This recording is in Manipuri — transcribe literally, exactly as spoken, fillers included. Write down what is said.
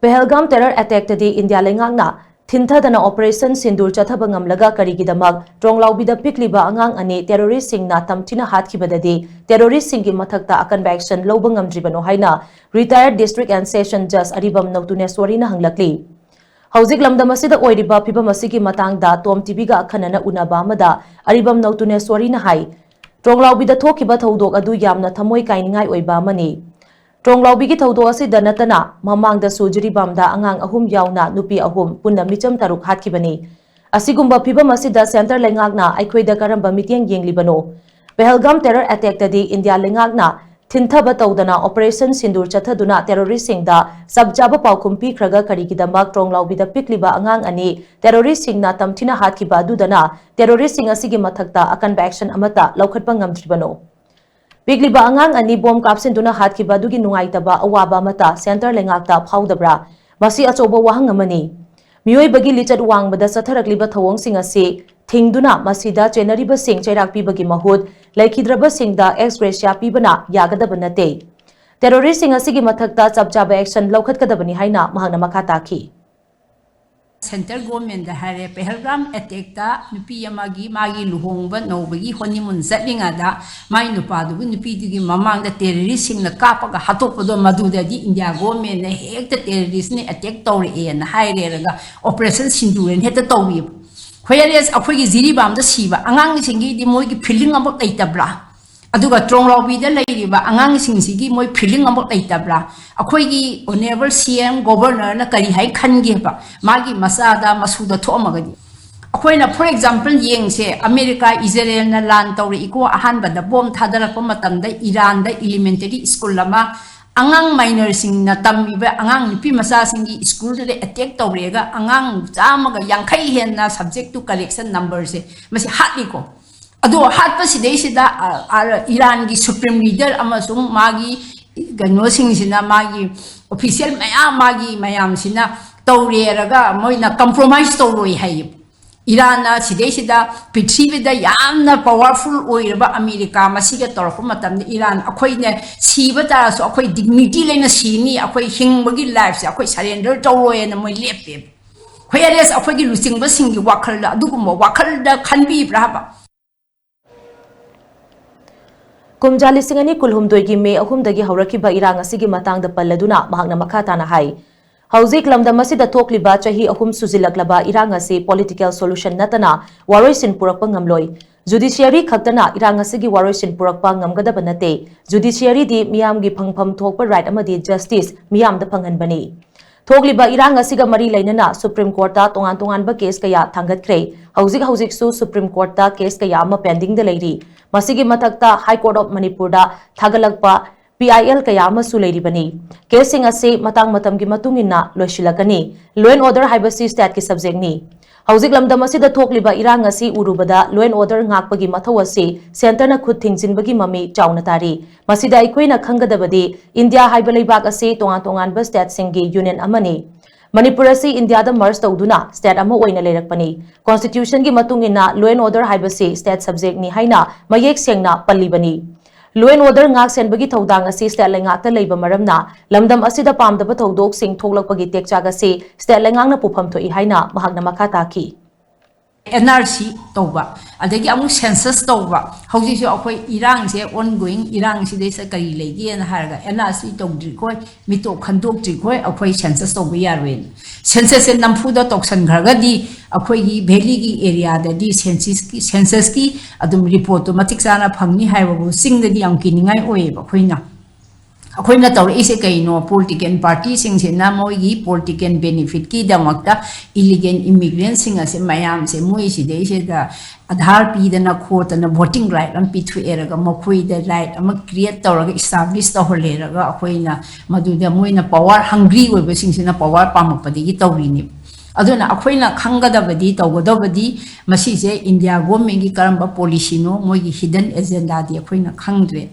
ꯄꯦꯍꯜꯒꯥꯝ ꯇꯦꯔꯔ ꯑꯦꯇꯦꯛꯇꯗꯤ ꯏꯟꯗꯤꯌꯥ ꯂꯩꯉꯥꯛꯅ ꯊꯤꯟꯊꯗꯅ ꯑꯣꯄꯔꯦꯁꯟ ꯁꯤꯟꯗꯨꯔ ꯆꯠꯊꯕ ꯉꯝꯂꯒ ꯀꯔꯤꯒꯤꯗꯃꯛ ꯇ꯭ꯔꯣꯡꯂꯥꯎꯕꯤꯗ ꯄꯤꯛꯂꯤꯕ ꯑꯉꯥꯡ ꯑꯅꯤ ꯇꯦꯔꯣꯔꯤꯁꯁꯤꯡꯅ ꯇꯝꯊꯤꯅ ꯍꯥꯠꯈꯤꯕꯗꯗꯤ ꯇꯦꯔꯣꯔꯤꯁꯁꯤꯡꯒꯤ ꯃꯊꯛꯇ ꯑꯀꯟꯕ action ꯂꯧꯕ ꯉꯝꯗ꯭ꯔꯤꯕꯅꯣ ꯍꯥꯏꯅ retired district and session judge ꯑꯔꯤꯕꯝ ꯅꯧꯇꯨꯅꯦꯁ꯭ꯋꯔꯤꯅ ꯍꯪꯂꯛꯂꯤ꯫ ꯍꯧꯖꯤꯛ ꯂꯝꯗꯝ ꯑꯁꯤꯗ ꯑꯣꯏꯔꯤꯕ ꯐꯤꯕꯝ ꯑꯁꯤꯒꯤ ꯃꯇꯥꯡꯗ ꯇꯣꯝ ꯇꯤꯚꯤꯒ ꯑꯈꯟꯅꯅ ꯎꯅꯕ ꯑꯃꯗ ꯑꯔꯤꯕꯝ ꯅꯧꯇꯨꯅꯦꯁ꯭ꯋꯔꯤꯅ ꯍꯥꯏ, ꯇ꯭ꯔꯣꯡꯂꯥꯎꯕꯤꯗ ꯊꯣꯛꯈꯤꯕ ꯊꯧꯗꯣꯛ ꯑꯗꯨ ꯌꯥꯝꯅ ꯊꯃꯣꯏ ꯀꯥꯏꯅꯤꯡꯉꯥꯏ ꯑꯣꯏꯕ ꯑꯃꯅꯤ꯫ ꯇ꯭ꯔꯣꯡꯂꯥꯎꯕꯤꯒꯤ ꯊꯧꯗꯣꯛ ꯑꯁꯤꯗ ꯅꯠꯇꯅ ꯃꯃꯥꯡꯗꯁꯨ ꯖꯤꯔꯤꯕꯥꯝꯗ ꯑꯉꯥꯡ ꯑꯍꯨꯝ ꯌꯥꯎꯅ ꯅꯨꯄꯤ ꯑꯍꯨꯝ, ꯄꯨꯟꯅ ꯃꯤꯆꯝ ꯇꯔꯨꯛ ꯍꯥꯠꯈꯤꯕꯅꯤ꯫ ꯑꯁꯤꯒꯨꯝꯕ ꯐꯤꯕꯝ ꯑꯁꯤꯗ centre ꯂꯩꯉꯥꯛꯅ ꯑꯩꯈꯣꯏꯗ ꯀꯔꯝꯕ ꯃꯤꯠꯌꯦꯡ ꯌꯦꯡꯂꯤꯕꯅꯣ? ꯄꯦꯍꯜꯒꯥꯝ ꯇꯦꯔꯔ ꯑꯦꯇꯦꯛꯇꯗꯤ ꯏꯟꯗꯤꯌꯥ ꯂꯩꯉꯥꯛꯅ ꯊꯤꯟꯊꯕ ꯇꯧꯗꯅ ꯑꯣꯄꯔꯦꯁꯟ ꯁꯤꯟꯗꯨꯔ ꯆꯠꯊꯗꯨꯅ ꯇꯦꯔꯣꯔꯤꯁꯁꯤꯡꯗ ꯆꯞ ꯆꯥꯕ ꯄꯥꯎꯈꯨꯝ ꯄꯤꯈ꯭ꯔꯒ ꯀꯔꯤꯒꯤꯗꯃꯛ ꯇ꯭ꯔꯣꯡꯂꯥꯎꯕꯤꯗ ꯄꯤꯛꯂꯤꯕ ꯑꯉꯥꯡ ꯑꯅꯤ ꯇꯦꯔꯣꯔꯤꯁꯁꯤꯡꯅ ꯇꯝꯊꯤꯅ ꯍꯥꯠꯈꯤꯕ ꯑꯗꯨꯗꯅ ꯇꯦꯔꯣꯔꯤꯁꯁꯤꯡ ꯑꯁꯤꯒꯤ ꯃꯊꯛꯇ ꯑꯀꯟꯕ action ꯑꯃꯠꯇ ꯂꯧꯈꯠꯄ ꯉꯝꯗ꯭ꯔꯤꯕꯅꯣ? ꯄꯤꯛꯂꯤꯕ ꯑꯉꯥꯡ ꯑꯅꯤ ꯕꯣꯝ ꯀꯥꯞꯁꯤꯟꯗꯨꯅ ꯍꯥꯠꯈꯤꯕ ꯑꯗꯨꯒꯤ ꯅꯨꯡꯉꯥꯏꯇꯕ ꯑꯋꯥꯕ ꯑꯃꯠꯇ centre ꯂꯩꯉꯥꯛꯇ ꯐꯥꯎꯗꯕ꯭ꯔꯥ? ꯃꯁꯤ ꯑꯆꯧꯕ ꯋꯥꯍꯪ ꯑꯃꯅꯤ꯫ ꯃꯤꯑꯣꯏꯕꯒꯤ ꯂꯤꯆꯠ ꯋꯥꯡꯕꯗ ꯆꯠꯊꯔꯛꯂꯤꯕ ꯊꯧꯑꯣꯡꯁꯤꯡ ꯑꯁꯤ ꯊꯤꯡꯗꯨꯅ ꯃꯁꯤꯗ ꯆꯦꯟꯅꯔꯤꯕꯁꯤꯡ ꯆꯩꯔꯥꯛ ꯄꯤꯕꯒꯤ ꯃꯍꯨꯠ ꯂꯩꯈꯤꯗ꯭ꯔꯕꯁꯤꯡꯗ ex gratia ꯄꯤꯕꯅ ꯌꯥꯒꯗꯕ ꯅꯠꯇꯦ꯫ ꯇꯦꯔꯣꯔꯤꯁꯁꯤꯡ ꯑꯁꯤꯒꯤ ꯃꯊꯛꯇ ꯆꯞ ꯆꯥꯕ action ꯂꯧꯈꯠꯀꯗꯕꯅꯤ ꯍꯥꯏꯅ ꯃꯍꯥꯛꯅ ꯃꯈꯥ ꯇꯥꯈꯤ꯫ Centre governmentꯗ ꯍꯥꯏꯔꯦ, ꯄꯦꯍꯜꯒꯥꯝ ꯑꯦꯇꯦꯛꯇ ꯅꯨꯄꯤ ꯑꯃꯒꯤ ꯃꯥꯒꯤ ꯂꯨꯍꯣꯡꯕ ꯅꯧꯕꯒꯤ honeymoon ꯆꯠꯂꯤꯉꯩꯗ ꯃꯥꯏ ꯅꯨꯄꯥꯗꯨꯕꯨ ꯅꯨꯄꯤꯗꯨꯒꯤ ꯃꯃꯥꯡꯗ ꯇꯦꯔꯣꯔꯤꯁꯁꯤꯡꯅ ꯀꯥꯞꯄꯒ ꯍꯥꯠꯇꯣꯛꯄꯗꯣ, ꯃꯗꯨꯗꯗꯤ ꯏꯟꯗꯤꯌꯥ ꯒꯣꯔꯃꯦꯟꯅ ꯍꯦꯛꯇ ꯇꯦꯔꯣꯔꯤꯁꯅ ꯑꯦꯇꯦꯛ ꯇꯧꯔꯛꯑꯦꯅ ꯍꯥꯏꯔꯦꯔꯒ ꯑꯣꯄꯔꯦꯁꯟ ꯁꯤꯟꯗꯨꯔꯦꯅ ꯍꯦꯛꯇ ꯇꯧꯋꯦꯕ꯫ Whereas ꯑꯩꯈꯣꯏꯒꯤ ꯖꯤꯔꯤꯕꯥꯝꯗ ꯁꯤꯕ ꯑꯉꯥꯡꯁꯤꯡꯒꯤꯗꯤ ꯃꯣꯏꯒꯤ ꯐꯤꯂꯤꯡ ꯑꯃꯨꯛ ꯂꯩꯇꯕ꯭ꯔꯥ? ꯑꯗꯨꯒ ꯇ꯭ꯔꯣꯡꯂꯥꯎꯕꯤꯗ ꯂꯩꯔꯤꯕ ꯑꯉꯥꯡꯁꯤꯡꯁꯤꯒꯤ ꯃꯣꯏ ꯐꯤꯂꯤꯡ ꯑꯃꯨꯛ ꯂꯩꯇꯕ꯭ꯔꯥ? ꯑꯩꯈꯣꯏꯒꯤ ꯑꯣꯅꯔꯦꯕꯜ ꯁꯤ ꯑꯦꯝ ꯒꯣꯕꯔꯅꯔꯅ ꯀꯔꯤ ꯍꯥꯏ ꯈꯟꯒꯦꯕ ꯃꯥꯒꯤ ꯃꯆꯥꯗ ꯃꯁꯨꯗ ꯊꯣꯛꯑꯝꯃꯒꯗꯤ? ꯑꯩꯈꯣꯏꯅ for example ꯌꯦꯡꯁꯦ, ꯑꯃꯦꯔꯤꯀꯥ ꯏꯖꯔꯦꯜꯅ ꯂꯥꯟ ꯇꯧꯔꯛꯏꯀꯣ, ꯑꯍꯥꯟꯕꯗ ꯕꯣꯝ ꯊꯥꯗꯔꯛꯄ ꯃꯇꯝꯗ ꯏꯔꯥꯟꯗ elementary school ꯑꯃ ꯑꯉꯥꯡ minorꯁꯤꯡꯅ ꯇꯝꯃꯤꯕ ꯑꯉꯥꯡ ꯅꯨꯄꯤ ꯃꯆꯥꯁꯤꯡꯒꯤ schoolꯗꯨꯗ attack ꯇꯧꯔꯦꯒ ꯑꯉꯥꯡ ꯆꯥꯝꯃꯒ ꯌꯥꯡꯈꯩ ꯍꯦꯟꯅ subject to correction numberꯁꯦ ꯃꯁꯤ ꯍꯥꯠꯂꯤꯀꯣ꯫ ꯑꯗꯣ ꯍꯥꯠꯄꯁꯤꯗꯩꯁꯤꯗ ꯏꯔꯥꯟꯒꯤ supreme leader ꯑꯃꯁꯨꯡ ꯃꯥꯒꯤ ꯀꯩꯅꯣꯁꯤꯡꯁꯤꯅ, ꯃꯥꯒꯤ official ꯃꯌꯥꯝ, ꯃꯥꯒꯤ ꯃꯌꯥꯝꯁꯤꯅ ꯇꯧꯔꯦꯔꯒ ꯃꯣꯏꯅ compromise ꯇꯧꯔꯣꯏ ꯍꯥꯏꯌꯦꯕ꯫ ꯏꯔꯥꯟꯅ ꯁꯤꯗꯩꯁꯤꯗ ꯄ꯭ꯔꯤꯊꯤꯕꯤꯗ ꯌꯥꯝꯅ powerful ꯑꯣꯏꯔꯕ ꯑꯃꯦꯔꯤꯀꯥ ꯃꯁꯤꯒ ꯇꯧꯔꯛꯄ ꯃꯇꯝꯗ, ꯏꯔꯥꯟ ꯑꯩꯈꯣꯏꯅ ꯁꯤꯕ ꯇꯥꯔꯁꯨ ꯑꯩꯈꯣꯏ dignity ꯂꯩꯅ ꯁꯤꯅꯤ, ꯑꯩꯈꯣꯏ ꯍꯤꯡꯕꯒꯤ lifeꯁꯦ ꯑꯩꯈꯣꯏ surrender ꯇꯧꯔꯣꯏꯅ ꯃꯣꯏ ꯂꯦꯞꯄꯦꯕ꯫ Whereas ꯑꯩꯈꯣꯏꯒꯤ ꯂꯨꯆꯤꯡꯕꯁꯤꯡꯒꯤ ꯋꯥꯈꯜꯗ ꯑꯗꯨꯒꯨꯝꯕ ꯋꯥꯈꯜꯗ ꯈꯟꯕꯤꯕ꯭ꯔꯥ ꯍꯥꯏꯕ? ꯀꯨꯝꯖꯥ ꯂꯤꯁꯤꯡ ꯑꯅꯤ ꯀꯨꯟꯍꯨꯝꯗꯣꯏꯒꯤ ꯃꯦ ꯑꯍꯨꯝꯗꯒꯤ ꯍꯧꯔꯛꯈꯤꯕ ꯏꯔꯥꯡ ꯑꯁꯤꯒꯤ ꯃꯇꯥꯡꯗ ꯄꯜꯂꯗꯨꯅ ꯃꯍꯥꯛꯅ ꯃꯈꯥ ꯇꯥꯅ ꯍꯥꯏ, ꯍꯧꯖꯤꯛ ꯂꯝꯗꯝ ꯑꯁꯤꯗ ꯊꯣꯛꯂꯤꯕ ꯆꯍꯤ ꯑꯍꯨꯝ ꯁꯨꯖꯤꯜꯂꯛꯂꯕ ꯏꯔꯥꯡ ꯑꯁꯤ political solution ꯅꯠꯇꯅ ꯋꯥꯔꯣꯏꯁꯤꯟ ꯄꯨꯔꯛꯄ ꯉꯝꯂꯣꯏ꯫ Judiciary ꯈꯛꯇꯅ ꯏꯔꯥꯡ ꯑꯁꯤꯒꯤ ꯋꯥꯔꯣꯏꯁꯤꯟ ꯄꯨꯔꯛꯄ ꯉꯝꯒꯗꯕ ꯅꯠꯇꯦ꯫ Judiciaryꯗꯤ ꯃꯤꯌꯥꯝꯒꯤ ꯐꯪꯐꯝ ꯊꯣꯛꯄ right ꯑꯃꯗꯤ justice ꯃꯤꯌꯥꯝꯗ ꯐꯪꯍꯟꯕꯅꯤ꯫ ꯊꯣꯛꯂꯤꯕ ꯏꯔꯥꯡ ꯑꯁꯤꯒ ꯃꯔꯤ ꯂꯩꯅꯅ Supreme Courtꯇ ꯇꯣꯉꯥꯟ ꯇꯣꯉꯥꯟꯕ case ꯀꯌꯥ ꯊꯥꯡꯒꯠꯈ꯭ꯔꯦ꯫ ꯍꯧꯖꯤꯛ ꯍꯧꯖꯤꯛꯁꯨ Supreme Courtꯇ case ꯀꯌꯥ ꯑꯃ pendingꯗ ꯂꯩꯔꯤ꯫ ꯃꯁꯤꯒꯤ ꯃꯊꯛꯇ High Court of ꯃꯅꯤꯄꯨꯔꯗ ꯊꯥꯒꯠꯂꯛꯄ P I L ꯀꯌꯥ ꯑꯃꯁꯨ ꯂꯩꯔꯤꯕꯅꯤ꯫ Caseꯁꯤꯡ ꯑꯁꯤ ꯃꯇꯥꯡ ꯃꯇꯝꯒꯤ ꯃꯇꯨꯡ ꯏꯟꯅ ꯂꯣꯏꯁꯤꯜꯂꯛꯀꯅꯤ꯫ Law and order ꯍꯥꯏꯕꯁꯤ stateꯀꯤ subjectꯅꯤ꯫ ꯍꯧꯖꯤꯛ ꯂꯝꯗꯝ ꯑꯁꯤꯗ ꯊꯣꯛꯂꯤꯕ ꯏꯔꯥꯡ ꯑꯁꯤ ꯎꯔꯨꯕꯗ law and order ꯉꯥꯛꯄꯒꯤ ꯃꯊꯧ ꯑꯁꯤ centreꯅ ꯈꯨꯠ ꯊꯤꯡꯖꯤꯟꯕꯒꯤ ꯃꯃꯤ ꯆꯥꯎꯅ ꯇꯥꯔꯤ꯫ ꯃꯁꯤꯗ ꯑꯩꯈꯣꯏꯅ ꯈꯪꯒꯗꯕꯗꯤ ꯏꯟꯗꯤꯌꯥ ꯍꯥꯏꯕ ꯂꯩꯕꯥꯛ ꯑꯁꯤ ꯇꯣꯉꯥꯟ ꯇꯣꯉꯥꯟꯕ stateꯁꯤꯡꯒꯤ union ꯑꯃꯅꯤ꯫ ꯃꯅꯤꯄꯨꯔ ꯑꯁꯤ ꯏꯟꯗꯤꯌꯥꯗ merge ꯇꯧꯗꯨꯅ state ꯑꯃ ꯑꯣꯏꯅ ꯂꯩꯔꯛꯄꯅꯤ꯫ Constitutionꯒꯤ ꯃꯇꯨꯡ ꯏꯟꯅ law and order ꯍꯥꯏꯕꯁꯤ state subjectꯅꯤ ꯍꯥꯏꯅ ꯃꯌꯦꯛ ꯁꯦꯡꯅ ꯄꯜꯂꯤꯕꯅꯤ꯫ Law and order ꯉꯥꯛ ꯁꯦꯟꯕꯒꯤ ꯊꯧꯗꯥꯡ ꯑꯁꯤ state ꯂꯩꯉꯥꯛꯇ ꯂꯩꯕ ꯃꯔꯝꯅ ꯂꯝꯗꯝ ꯑꯁꯤꯗ ꯄꯥꯝꯗꯕ ꯊꯧꯗꯣꯛꯁꯤꯡ ꯊꯣꯛꯂꯛꯄꯒꯤ ꯇꯦꯛꯆꯥꯛ ꯑꯁꯤ state ꯂꯩꯉꯥꯛꯅ ꯄꯨꯐꯝ ꯊꯣꯛꯏ ꯍꯥꯏꯅ ꯃꯍꯥꯛꯅ ꯃꯈꯥ ꯇꯥꯈꯤ꯫ N R C ꯇꯧꯕ, ꯑꯗꯒꯤ ꯑꯃꯨꯛ census ꯇꯧꯕ, ꯍꯧꯖꯤꯛꯁꯨ ꯑꯩꯈꯣꯏ ꯏꯔꯥꯡꯁꯦ ongoing, ꯏꯔꯥꯡꯁꯤꯗꯩꯁꯤꯗ ꯀꯔꯤ ꯂꯩꯒꯦꯅ ꯍꯥꯏꯔꯒ N R C ꯇꯧꯗ꯭ꯔꯤꯈꯣꯏ, ꯃꯤꯇꯣꯞ ꯈꯟꯗꯣꯛꯇ꯭ꯔꯤꯈꯣꯏ ꯑꯩꯈꯣꯏ census ꯇꯧꯕ ꯌꯥꯔꯣꯏꯅ꯫ Censusꯁꯦ ꯅꯝꯐꯨꯗ ꯇꯧꯁꯟꯈ꯭ꯔꯒꯗꯤ ꯑꯩꯈꯣꯏꯒꯤ valleyꯒꯤ areaꯗꯗꯤ censusꯀꯤ, censusꯀꯤ ꯑꯗꯨꯝ reportꯇꯣ ꯃꯇꯤꯛ ꯆꯥꯅ ꯐꯪꯅꯤ ꯍꯥꯏꯕꯕꯨ ꯆꯤꯡꯗꯗꯤ ꯌꯥꯝ ꯀꯤꯅꯤꯡꯉꯥꯏ ꯑꯣꯏꯌꯦꯕ꯫ ꯑꯩꯈꯣꯏꯅ, ꯑꯩꯈꯣꯏꯅ ꯇꯧꯔꯛꯏꯁꯦ ꯀꯩꯅꯣ? Political partyꯁꯤꯡꯁꯤꯅ ꯃꯣꯏꯒꯤ political benefitꯀꯤꯗꯃꯛꯇ illegal immigrantꯁꯤꯡ ꯑꯁꯦ ꯃꯌꯥꯝꯁꯦ ꯃꯣꯏ ꯁꯤꯗꯩꯁꯤꯗ ꯑꯙꯥꯔ ꯄꯤꯗꯅ ꯈꯣꯠꯇꯅ voting right ꯑꯃ ꯄꯤꯊꯣꯛꯑꯦꯔꯒ ꯃꯈꯣꯏꯗ right ꯑꯃ create ꯇꯧꯔꯒ establish ꯇꯧꯍꯜꯂꯦꯔꯒ ꯑꯩꯈꯣꯏꯅ ꯃꯗꯨꯗ ꯃꯣꯏꯅ power hungry ꯑꯣꯏꯕꯁꯤꯡꯁꯤꯅ power ꯄꯥꯝꯃꯛꯄꯗꯒꯤ ꯇꯧꯔꯤꯅꯦꯕ꯫ ꯑꯗꯨꯅ ꯑꯩꯈꯣꯏꯅ ꯈꯪꯒꯗꯕꯗꯤ, ꯇꯧꯒꯗꯕꯗꯤ ꯃꯁꯤꯁꯦ India governmentꯀꯤ ꯀꯔꯝꯕ policyꯅꯣ, ꯃꯣꯏꯒꯤ hidden agendaꯗꯤ ꯑꯩꯈꯣꯏꯅ ꯈꯪꯗ꯭ꯔꯦ꯫